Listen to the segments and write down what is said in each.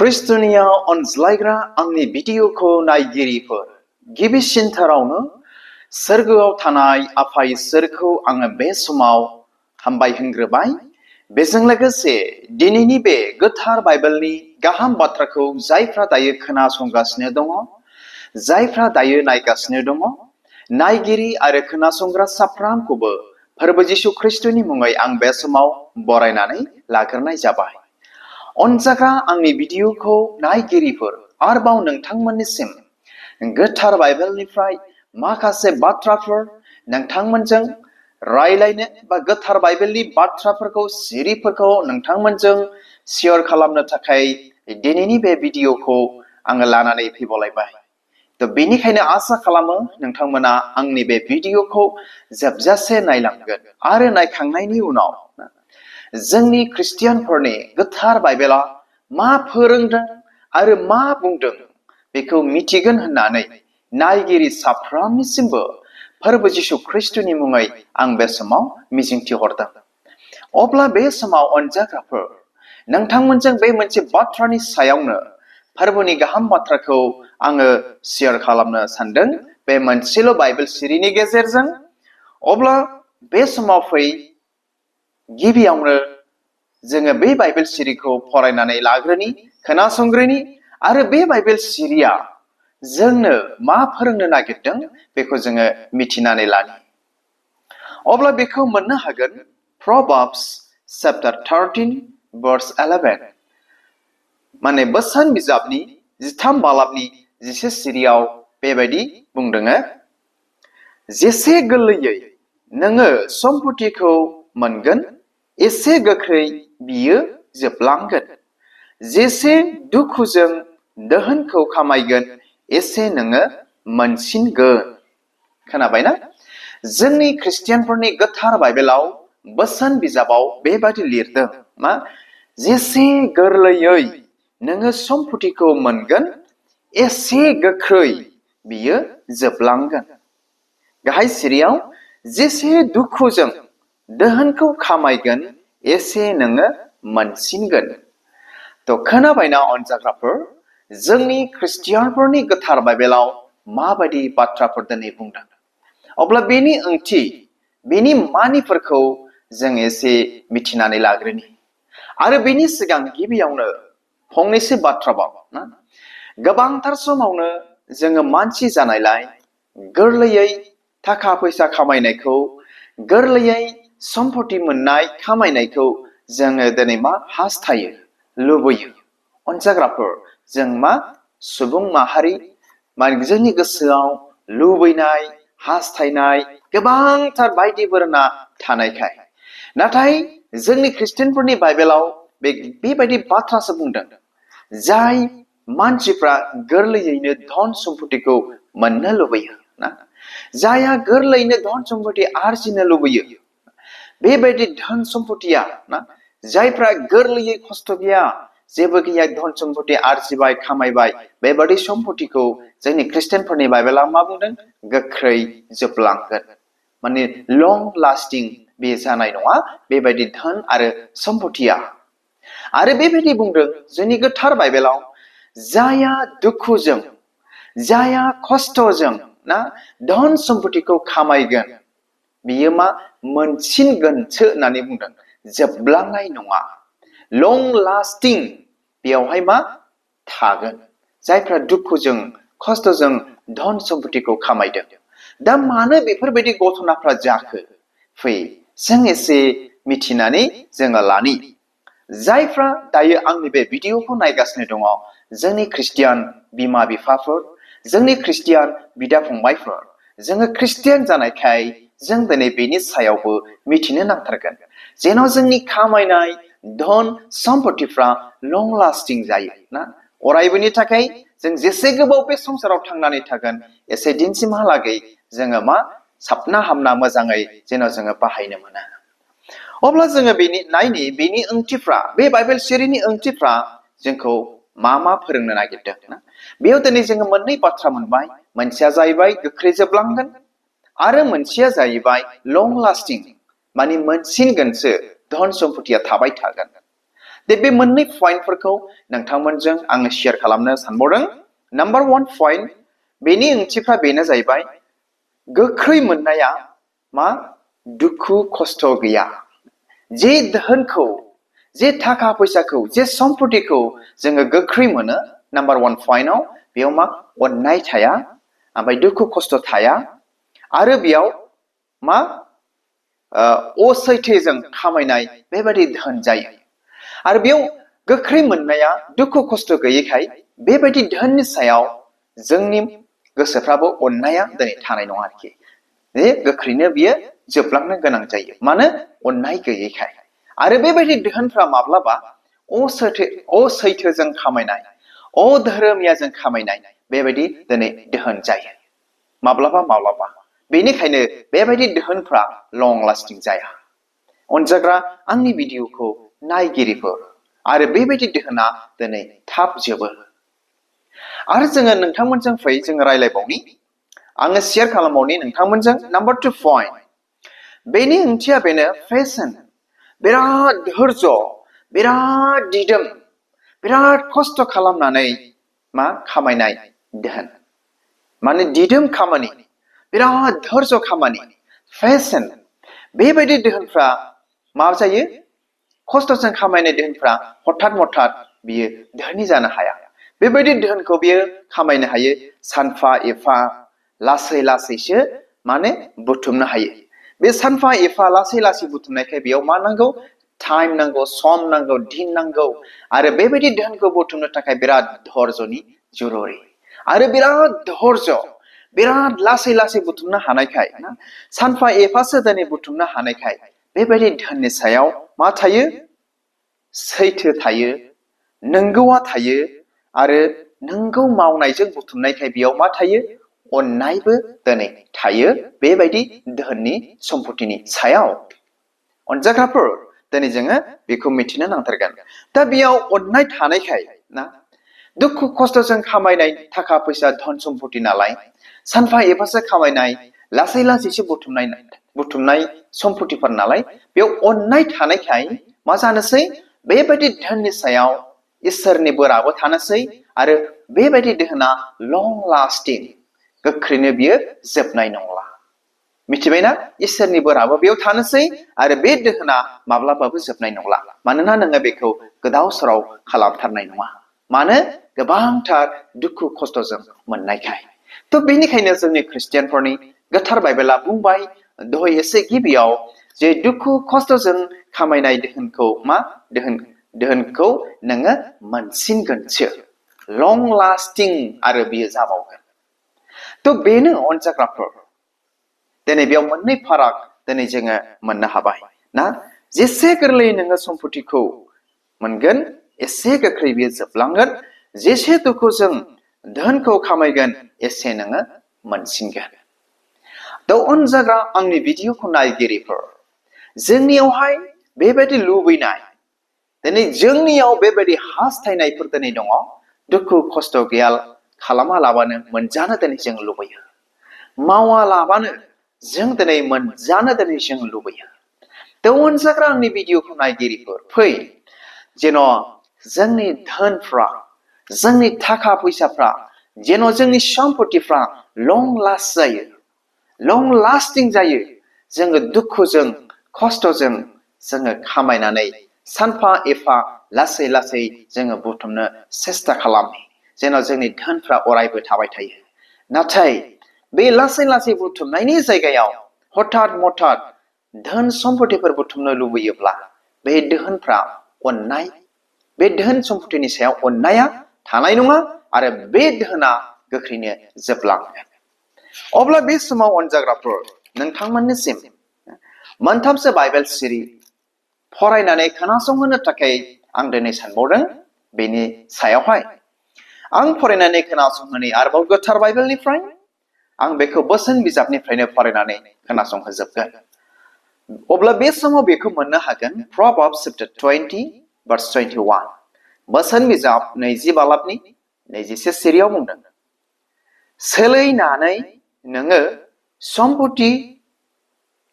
ख्रिस्टनियाव अनज्लायग्रा आंनि भिडिअखौ नायगिरिफोर, गिबिसिनथारावनो सोरगोआव थानाय आफा इसोरखौ आङो बे समाव हामबाय होनग्रोबाय। बेजों लोगोसे दिनैनि बे गोथार बाइबेलनि गाहाम बाथ्राखौ जायफ्रा दायो खोनासंगासिनो दङ, जायफ्रा दायो नायगासिनो दङ, नायगिरि आरो खोनासंग्रा साफ्रोमखौबो फोरबो जिसु ख्रिस्टनि मुङै आं बे समाव बरायनानै लाग्रोनाय जाबाय। अनजाग्रा आंनि भिडिअखौ नायगिरिफोर, आरोबाव नोंथांमोननिसिम गोथार बाइबेलनिफ्राय माखासे बाथ्राफोर नोंथांमोनजों रायलायनो बा गोथार बाइबेलनि बाथ्राफोरखौ सिरिफोरखौ नोंथांमोनजों शेयार खालामनो थाखाय दिनैनि बे भिडिअखौ आङो लानानै फैबावलायबाय। बेनिखायनो आसा खालामो नोंथांमोना आंनि बे भिडिअखौ जोबजासे नायलांगोन आरो नायखांनायनि उनाव जोंनि ख्रिस्टियानफोरनि गोथार बाइबेला मा फोरोंदों आरो मा बुंदों बेखौ मिथिगोन होननानै नायगिरि साफ्रोमनिसिमबो फोरबो जिसु ख्रिस्टनि मुङै आं बे समाव मिजिंथिहरदों। अब्ला बे समाव अनजाग्राफोर, नोंथांमोनजों बे मोनसे बाथ्रानि सायावनो फोरबोनि गाहाम बाथ्राखौ आङो शेयार खालामनो सानदों बे मोनसेल' बाइबेल सिरिनि गेजेरजों। अब्ला बे समाव फै, गिबियावनो जोङो बे बाइबेल सिरिखौ फरायनानै लाग्रोनि, खोनासंग्रोनि आरो बे बाइबेल सिरिया जोंनो मा फोरोंनो नागिरदों बेखौ जोङो मिथिनानै लानि। अब्ला बेखौ मोननो हागोन प्रभार्ब्स चैप्टार 13 verse 11, माने बोसोन बिजाबनि 13 बालाबनि 10 सिरियाव बेबायदि बुंदों, जेसे गोरलैयै नोङो सम्पथिखौ मोनगोन एसे गोख्रै बियो जोबलांगोन, जेसे दुखुजों दोहोनखौ खामायगोन एसे नोङो मोनसिनगोन। खोनाबायना? जोंनि ख्रिस्टियानफोरनि गोथार बाइबेलाव बोसोन बिजाबाव बेबादि लिरदों, मा? जेसे गोरलैयै नोङो सम्पथिखौ मोनगोन एसे गोख्रै बियो जोबलांगोन। गाहाय सिरियाव जेसे दुखुजों दोहोनखौ खामायगोन एसे नोङो मोनसिनगोन। खोनाबायना अनजाग्राफोर, जोंनि ख्रिस्टियानफोरनि गोथार बाइबेलाव माबायदि बाथ्राफोर दिनै बुंदों। अब्ला बेनि ओंथि, बेनि मानिफोरखौ जों एसे मिथिनानै लाग्रोनि। आरो बेनि सिगां गिबियावनो फंनैसो बाथ्राबाव, गोबांथार समावनो जोङो मानसि जानायलाय गोरलैयै थाखा फैसा खामायनायखौ, गोरलैयै सम्पथि मोननाय खामायनायखौ जोङो दिनै मा हास्थायो, लुबैयो। अनजाग्राफोर, जों मा सुबुं माहारि, जोंनि गोसोआव लुबैनाय, हास्थायनाय गोबांथार बायदिफोरना थानायखाय, नाथाय जोंनि ख्रिस्टियानफोरनि बाइबेलाव बेबायदि बाथ्रासो बुंदों, जाय मानसिफ्रा गोरलैयैनो धन सम्पथिखौ मोननो लुबैयो, जायहा गोरलैयैनो धन सम्पथि आरजिनो लुबैयो, बेबायदि धन सम्पथिया, जायफ्रा गोरलैयै खस्थ' गैया, जेबो गैया, धन सम्पथि आरजिबाय, खामायबाय, बेबादि सम्पथिखौ जोंनि ख्रिस्टियानफोरनि बाइबेला मा बुंदों? गोख्रै जोबलांगोन, माने लं लास्टिं बे जानाय नङा बेबायदि धन आरो सम्पथिया। आरो बेबायदि बुंदों जोंनि गोथार बाइबेलाव, जायहा दुखुजों, जायहा खस्थ'जों धन सम्पथिखौ खामायगोन बियो मा मोनसिनगोनसो होननानै बुंदों, जोबलांनाय नङा। लं लास्टिं, बेयावहाय मा थागोन, जायफ्रा दुखुजों खस्थ'जों धन सम्पथिखौ खामायदों। दा मानो बेफोरबायदि घटनाफ्रा जाखो? फै जों एसे मिथिनानै जोङो लानि। जायफ्रा दायो आंनि बे भिडिअखौ नायगासिनो दङ, जोंनि ख्रिस्टियान बिमा बिफाफोर, जोंनि ख्रिस्टियान बिदा फंबायफोर, जोङो ख्रिस्टियान जानायखाय जों दिनै बेनि सायावबो मिथिनो नांथारगोन, जेन' जोंनि खामायनाय धन सम्पथिफ्रा लं लास्टिं जायो, अरायबोनि थाखाय। जों जेसे गोबाव बे संसाराव थांनानै थागोन एसे दिनसिमहालागै जोङो मा साबना हामना मोजाङै जेन' जोङो बाहायनो मोनो। अब्ला जोङो बेनि ओंथिफ्रा, बे बाइबेल सिरिनि ओंथिफ्रा जोंखौ मा फोरोंनो नागिरदों? बेयाव दिनै जोङो मोननै बाथ्रा मोनबाय। मोनसेया जाहैबाय गोख्रै जोबलांगोन आरो मोनसेया जाहैबाय लं लास्टिं, माने मोनसिनगोनसो, धन सम्पथिया थाबाय थागोन। दे बे मोननै पइन्टफोरखौ नोंथांमोनजों आङो शेयार खालामनो सानबावदों नाम्बार 1 पइन्ट बेनि ओंथिफ्रा बेनो जाहैबाय गोख्रै मोननाया मा दुखु खस्थ' गैया जे धोनखौ जे थाखा फैसाखौ जे सम्पतिखौ जोङो गोख्रै मोनो नाम्बार 1 पइन्टआव बेयाव मा अननाय थाया ओमफ्राय दुखु खस्थ' थाया आरो बेयाव मा असैथोजों खामायनाय बेबायदि धोन जायो आरो बेयाव गोख्रै मोननाया दुखु खस्थ' गैयैखाय बेबायदि धोननि सायाव जोंनि गोसोफ्राबो अननाया दिनै थानाय नङा आरोखि बे गोख्रैनो बियो जोबलांनो गोनां जायो मानो अननाय गैयैखाय आरो बेबायदि धोनफ्रा माब्लाबा असैथोजों खामायनाय अधोरोमियाजों खामायनाय बेबायदि दिनै धोन जायो माब्लाबा बेनिखायनो बेबायदि धोनफ्रा लं लास्टिं जाया अनजाग्रा आंनि भिडिअखौ नायगिरिफोर आरो बेबायदि धोना दिनै थाब जोबो आरो जोङो नोंथांमोनजों फै जोङो रायलायबावनि आङो शेयार खालामबावनि नोंथांमोनजों नाम्बार 2 पइन्ट बेनि ओंथिया बेनो पेशन बिराद धैर्य बिराद दिदोम बिराद खस्थ' खालामनानै मा खामायनाय धोन माने दिदोम खामानि बिराद धैर्य खामानि पेशन बेबायदि धोनफ्रा मा जायो खस्थ'जों खामायनाय धोनफ्रा हठात बियो धोनि जानो हाया बेबायदि धोनखौ बियो खामायनो हायो सानफा एफा लासैसो माने बुथुमनो हायो बे सानफा एफा लासै बुथुमनायखाय बेयाव मा नांगौ टाइम नांगौ सम नांगौ दिन नांगौ आरो बेबायदि धोनखौ बुथुमनो थाखाय बिराद धैर्यनि जरुरी आरो बिराद धैर्य बिराद लासै बुथुमनो हानायखाय ना सानफा एफासो दिनै बुथुमनो हानायखाय बेबायदि धोननि सायाव मा थायो सैथो थायो नंगौआ थायो आरो नंगौ मावनायजों बुथुमनायखाय बेयाव मा थायो अननायबो दिनै थायो बेबायदि धोननि सम्पतिनि सायाव अनजाग्राफोर दिनै जोङो बेखौ मिथिनो नांथारगोन दा बेयाव अननाय थानायखाय ना दुखु खस्थ'जों खामायनाय थाखा फैसा धन सम्पति नालाय सानफा एफासो खामायनाय लासैसो बुथुमनाय सम्पतिफोर नालाय बेयाव अननाय थानायखाय मा जानोसै बेबायदि धोननि सायाव इसोरनि बोराबो थानोसै आरो बेबायदि धोना लं लास्टिं गोख्रैनो बियो जोबनाय नंला मिथिबायना इसोरनि बोराबो बेयाव थानोसै आरो बे धोना माब्लाबाबो जोबनाय नंला मानोना नोङो बेखौ गोदाव सोराव खालामथारनाय नङा मानो गोबांथार दुखु खस्थ'जों मोननायखाय थ' बेनिखायनो जोंनि ख्रिस्टियानफोरनि गोथार बाइबेला बुंबाय दहाय एसे गिबियाव जे दुखु खस्थ'जों खामायनाय धोनखौ मा धोनखौ नोङो मोनसिनगोनसो लं लास्टिं आरो बियो जाबावगोन थ' बेनो अनजाग्राफोर दिनै बेयाव मोननै फाराग दिनै जोङो मोननो हाबाय ना जेसे गोरलैयै नोङो सम्पतिखौ मोनगोन एसे गोख्रै बियो जोबलांगोन जेसे दुखुजों धोनखौ खामायगोन एसे नोङो मोनसिनगोन दा अनजाग्रा आंनि भिडिअखौ नायगिरिफोर जोंनियावहाय बेबायदि लुबैनाय दिनै जोंनियाव बेबायदि हास्थायनायफोर दिनै दङ दुखु खस्थ' गैया खालामालाबानो मोनजानो दिनै जों लुबैयो मावालाबानो जों दिनै मोनजानो दिनै जों लुबैयो दा अनजाग्रा आंनि भिडिअखौ नायगिरिफोर फै जेन' जोंनि धोनफ्रा जोंनि थाखा फैसाफ्रा जेन' जोंनि सम्पतिफ्रा लं लास्ट जायो लं लास्टिं जायो जोङो दुखुजों खस्थ'जों जोङो खामायनानै सानफा एफा लासै जोङो बुथुमनो सेस्था खालामो जेन' जोंनि धोनफ्रा अरायबो थाबाय थायो नाथाय बे लासै बुथुमनायनि जायगायाव हठात धोन सम्पतिफोर बुथुमनो लुबैयोब्ला बे धोनफ्रा अननाय बे धोन सम्पतिनि सायाव अननाया थानाय नङा आरो बे धोना गोख्रैनो जोबलांगोन अब्ला बे समाव अनजाग्राफोर नोंथांमोननिसिम मोनथामसो बाइबेल सिरि फरायनानै खोनासंहोनो थाखाय आं दिनै सानबावदों बेनि सायावहाय आं फरायनानै खोनासंहोनि आरोबाव गोथार बाइबेलनिफ्राय आं बेखौ बोसोन बिजाबनिफ्रायनो फरायनानै खोनासंहोजोबगोन अब्ला बे समाव बेखौ मोननो हागोन Proverbs chapter 20 verse 21 बोसोन बिजाब 20 बालाबनि 21 सिरियाव बुंदों सोलायनानै नोङो सम्पति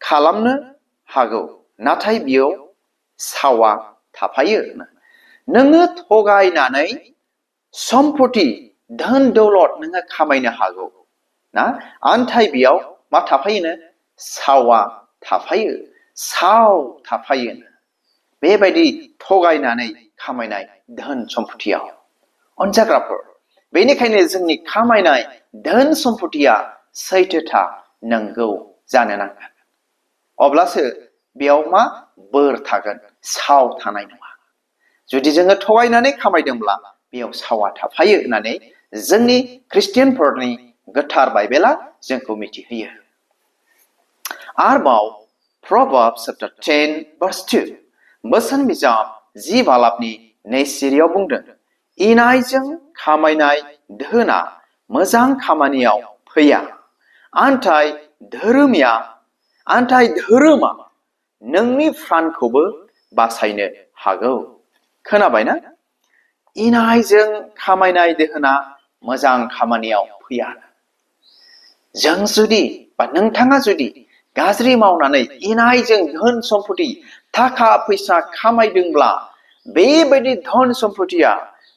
खालामनो हागौ नाथाय बियो सावा थाफायो नोङो थगायनानै सम्पति धोन दौलत नोङो खामायनो हागौ ना आन्थाय बेयाव मा थाफायोनो सावा थाफायो साव थाफायो बेबायदि थगायनानै खामायनाय धोन सम्पतियाव अनजाग्राफोर बेनिखायनो जोंनि खामायनाय धोन सम्पतिया सैथोथा नंगौ जानो नांगोन अब्लासो बेयाव मा बोर थागोन साव थानाय नङा जुदि जोङो थगायनानै खामायदोंब्ला बेयाव सावा थाफायो होननानै जोंनि ख्रिस्टियानफोरनि गोथार बाइबेला जोंखौ मिथिहोयो आरोबाव Proverbs chapter 10 verse 2 बोसोन बिजाब 10 बालाबनि नैसिरियाव बुंदों इनायजों खामायनाय धोना मोजां खामानियाव फैया आन्थाय धोरोमा नोंनि प्राणखौबो बासायनो हागौ खोनाबायना इनायजों खामायनाय धोना मोजां खामानियाव फैया जों जुदि बा नोंथाङा जुदि गाज्रि मावनानै इनायजों धोन सम्पति थाखा फैसा खामायदोंब्ला बेबायदि धन सम्पतिया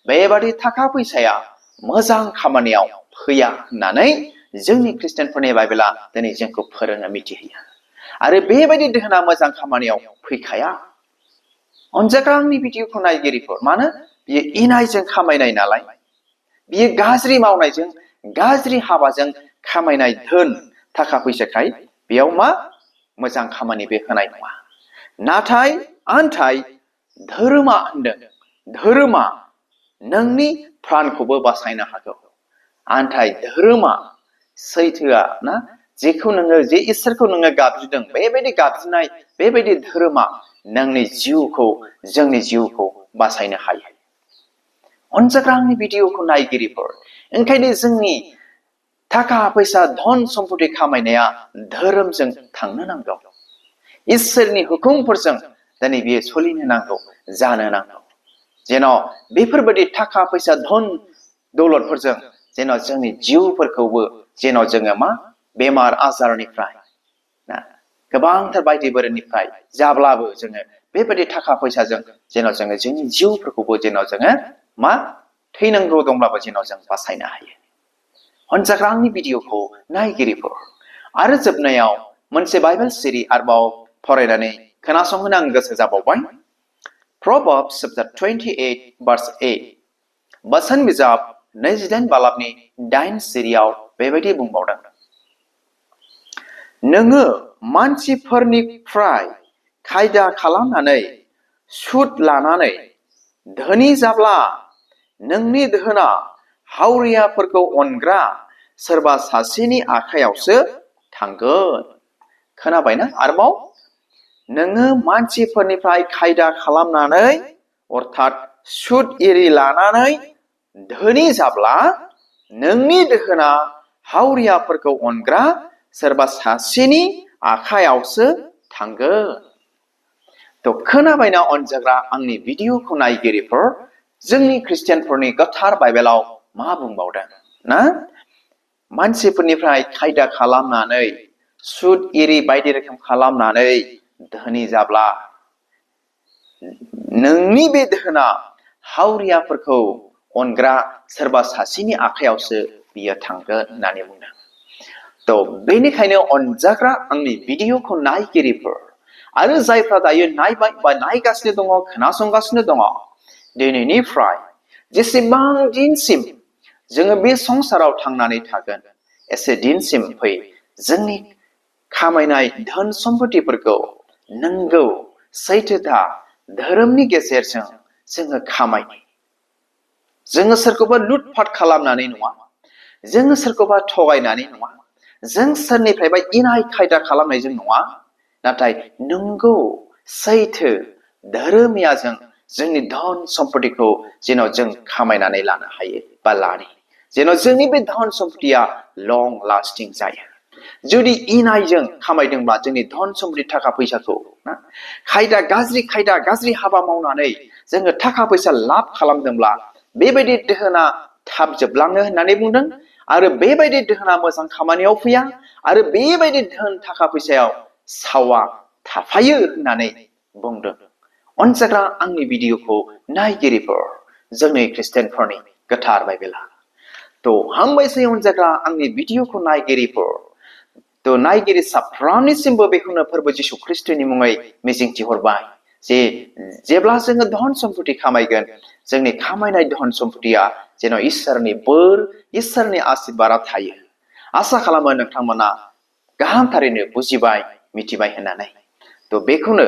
बेबायदि थाखा फैसाया मोजां खामानियाव फैया होननानै जोंनि ख्रिस्टियानफोरनि बाइबेला दिनै जोंखौ फोरोंनो मिथिहोयो आरो बेबायदि धोना मोजां खामानियाव फैखाया अनजाग्रा आंनि भिडिअखौ नायगिरिफोर मानो बियो इनायजों खामायनाय नालाय बियो गाज्रि मावनायजों गाज्रि हाबाजों खामायनाय धोन थाखा फैसाखाय बेयाव मा मोजां खामानि बे होनाय नङा नाथाय आन्थाय धोरोमा होनदों धोरोमा नोंनि प्राणखौबो बासायनो हागौ आन्थाय धोरोमा सैथोआ ना जेखौ नोङो जे इसोरखौ नोङो गाबज्रिदों बेबायदि गाबज्रिनाय बेबायदि धोरोमा नोंनि जिउखौ जोंनि जिउखौ बासायनो हायो अनजाग्रा आंनि भिडिअखौ नायगिरिफोर ओंखायनो जोंनि थाखा फैसा धन सम्पति खामायनाया धोरोमजों थांनो नांगौ इसोरनि हुकुमफोरजों दिनै बियो सोलिनो नांगौ जानो नांगौ जेन' बेफोरबायदि थाखा फैसा धन दौलतफोरजों जेन' जोंनि जिउफोरखौबो जेन' जोङो मा बेमार आजारनिफ्राय ना गोबांथार बायदि बोरोनिफ्राय जाब्लाबो जोङो बेबायदि थाखा फैसाजों जेन' जोङो जोंनि जिउफोरखौबो जेन' जोङो मा थैनांगौ दंब्लाबो जेन' जों बासायनो हायो अनजाग्रा आंनि भिडिअखौ नायगिरिफोर आरो जोबनायाव मोनसे बाइबेल सिरि आरोबाव फरायनानै खोनासंहोनो आं गोसो जाबावबाय Proverbs chapter 28 verse 8 बोसोन बिजाब 28 बालाबनि 8 सिरियाव बेबायदि बुंबावदों नोङो मानसिफोरनिफ्राय खायदा खालामनानै सुद लानानै धोनि जाब्ला नोंनि धोना हावरियाफोरखौ अनग्रा सोरबा सासेनि आखायावसो थांगोन खोनाबायना आरोबाव नोङो मानसिफोरनिफ्राय खायदा खालामनानै अर्थात सुद एरि लानानै धोनि जाब्ला नोंनि धोना हावरियाफोरखौ अनग्रा सोरबा सासेनि आखायावसो थांगोन थ' खोनाबायना अनजाग्रा आंनि भिडिअखौ नायगिरिफोर जोंनि ख्रिस्टियानफोरनि गोथार बाइबेलाव मा बुंबावदों ना मानसिफोरनिफ्राय खायदा खालामनानै सुद एरि बायदि रोखोम खालामनानै धोनि जाब्ला नोंनि बे धोना हावरियाफोरखौ अनग्रा सोरबा सासेनि आखायावसो बियो थांगोन होननानै बुंदों थ' बेनिखायनो अनजाग्रा आंनि भिडिअखौ नायगिरिफोर आरो जायफ्रा दायो नायबाय बा नायगासिनो दङ खोनासंगासिनो दङ दिनैनिफ्राय जेसेबां दिनसिम जोङो बे संसाराव थांनानै थागोन एसे दिनसिम फै जोंनि खामायनाय धोन सम्पतिफोरखौ नंगौ सैथोथा धोरोमनि गेजेरजों जोङो खामायनि जोङो सोरखौबा लुटफाट खालामनानै नङा जोङो सोरखौबा थगायनानै नङा जों सोरनिफ्रायबा इनाय खायदा खालामनायजों नङा नाथाय नंगौ सैथो धोरोमियाजों जोंनि धन सम्पतिखौ जेन' जों खामायनानै लानो हायो बा लानि जेन' जोंनि बे धन सम्पतिया लं लास्टिं जायो जुदि इनायजों खामायदोंब्ला जोंनि धन सम्पति थाखा फैसाखौ ना गाज्रि हाबा मावनानै जोङो थाखा फैसा लाब खालामदोंब्ला बेबायदि दोहोना थाब जोबलाङो होननानै बुंदों आरो बेबायदि दोहोना मोजां खामानियाव फैया आरो बेबायदि धोन थाखा फैसायाव सावा थाफायो होननानै बुंदों अनजाग्रा आंनि भिडिअखौ नायगिरिफोर जोंनि खृष्टानफोरनि गोथार बाइबेला तो हामबायसै अनजाग्रा आंनि भिडिअखौ नायगिरिफोर तो नायगिरि साफ्रोमनिसिमबो बेखौनो फोरबो जिसु ख्रिस्टनि मुङै मिजिंथिहरबाय जे जेब्ला जोङो धन सम्पति खामायगोन जोंनि खामायनाय धन सम्पतिया जेन' इसोरनि बोर इसोरनि आशीर्बादा थायो आसा खालामो नोंथांमोना गाहाम थारैनो बुजिबाय मिथिबाय होननानै तो बेखौनो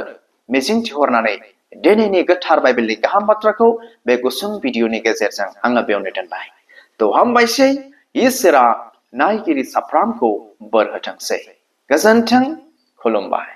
मिजिंथिहरनानै दिनैनि गोथार बाइबेलनि गाहाम बाथ्राखौ बे गुसुं भिडिअनि गेजेरजों आङो बेयावनो दोनबाय तो हामबायसै इसोरा नायगिरि साफ्रोमखौ बोर होथोंसै गोजोन्थों खुलुमबाय